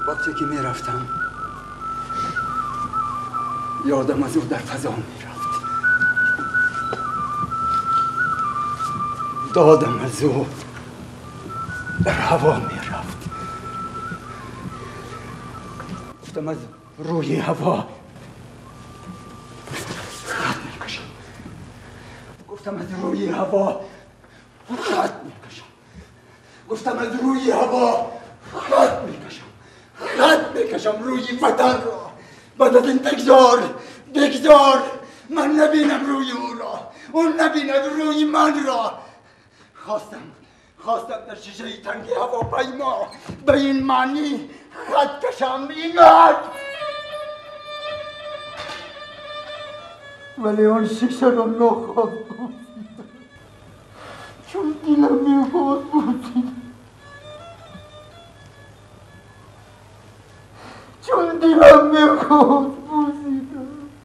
Вақте ки мерафтам, ёдам аз ӯ дар фазо мерафт, додам аз ӯ дар ҳаво мерафт. Гуфтам аз рӯи ҳаво хат мекашам. Гуфтам аз рӯи ҳаво хат мекашам. Гуфтам аз рӯи ҳаво хат мекашам. Хат мекашам рӯи ватанро. Баъд аз ин бигзор, бигзор ман набинам рӯи ӯро, ӯ набинад рӯи манро. Хостам, хостам дар шишаи танги ҳавопаймо ба ин маънӣ хат кашам, инак. Вале он шишаро нохост бӯсидам, чун дилам мехост бӯсидам, чун дилам мехост